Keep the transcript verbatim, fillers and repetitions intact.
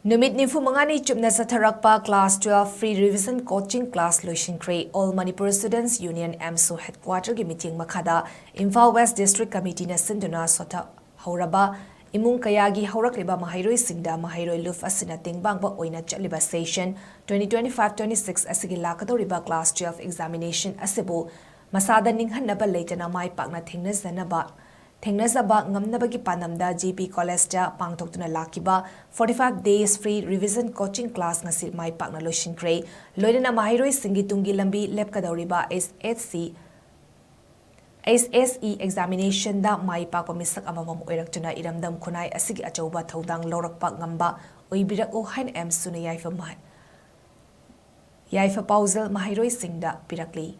ꯅꯨꯃꯤꯠ ꯅꯤꯐꯨ ꯃꯉꯥꯅꯤ ꯆꯨꯞꯅ ꯆꯠꯊꯔꯛꯄ Class twelve Free Revision Coaching Class ꯂꯣꯏꯁꯤꯟꯈ꯭ꯔꯦ꯫ All Manipur Students Union, AMSU Headquarter ꯒꯤ ꯃꯤꯠꯌꯦꯡ ꯃꯈꯥꯗ ꯏꯝꯐꯥꯜ West District Committee ꯅ ꯁꯤꯟꯗꯨꯅ ꯁꯣꯊꯍꯧꯔꯕ ꯏꯃꯨꯡ ꯀꯌꯥꯒꯤ ꯍꯧꯔꯛꯂꯤꯕ ꯃꯍꯩꯔꯣꯏꯁꯤꯡꯗ ꯃꯍꯩꯔꯣꯏ ꯂꯨꯞ ꯑꯁꯤꯅ ꯇꯦꯡꯕꯥꯡꯕ ꯑꯣꯏꯅ ꯆꯠꯂꯤꯕ session twenty twenty-five twenty-six ꯑꯁꯤꯒꯤ ꯂꯥꯛꯀꯗꯧꯔꯤꯕ Class twelve examination ꯑꯁꯤꯕꯨ ꯃꯁꯥꯗ ꯅꯤꯡꯍꯟꯅꯕ ꯂꯩꯇꯅ ꯃꯥꯏ ꯄꯥꯛꯅ ꯊꯦꯡꯅꯖꯅꯕ ꯊꯦꯡꯅꯖꯕ ꯉꯝꯅꯕꯒꯤ ꯄꯥꯟꯗꯝꯗ G P College ꯇ ꯄꯥꯡꯊꯣꯛꯇꯨꯅ ꯂꯥꯛꯈꯤꯕ forty-five days free revision coaching class ꯉꯁꯤ ꯃꯥꯏ ꯄꯥꯛꯅ ꯂꯣꯏꯁꯤꯟꯈ꯭ꯔꯦ꯫ ꯂꯣꯏꯅꯅ ꯃꯍꯩꯔꯣꯏꯁꯤꯡꯒꯤ ꯇꯨꯡꯒꯤ ꯂꯝꯕꯤ ꯂꯦꯞꯀꯗꯧꯔꯤꯕ H S C, H S C examination ꯗ ꯃꯥꯏ ꯄꯥꯛꯄ ꯃꯤꯁꯛ ꯑꯃꯃꯝ ꯑꯣꯏꯔꯛꯇꯨꯅ ꯏꯔꯝꯗꯝ ꯈꯨꯟꯅꯥꯏ ꯑꯁꯤꯒꯤ ꯑꯆꯧꯕ ꯊꯧꯗꯥꯡ ꯂꯧꯔꯛꯄ ꯉꯝꯕ ꯑꯣꯏꯕꯤꯔꯛꯎ ꯍꯥꯏꯅ AMSU ꯅ ꯌꯥꯏꯐ ꯃꯍꯩ-, ꯌꯥꯏꯐ ꯄꯥꯎꯖꯦꯜ ꯃꯍꯩꯔꯣꯏꯁꯤꯡꯗ ꯄꯤꯔꯛꯂꯤ꯫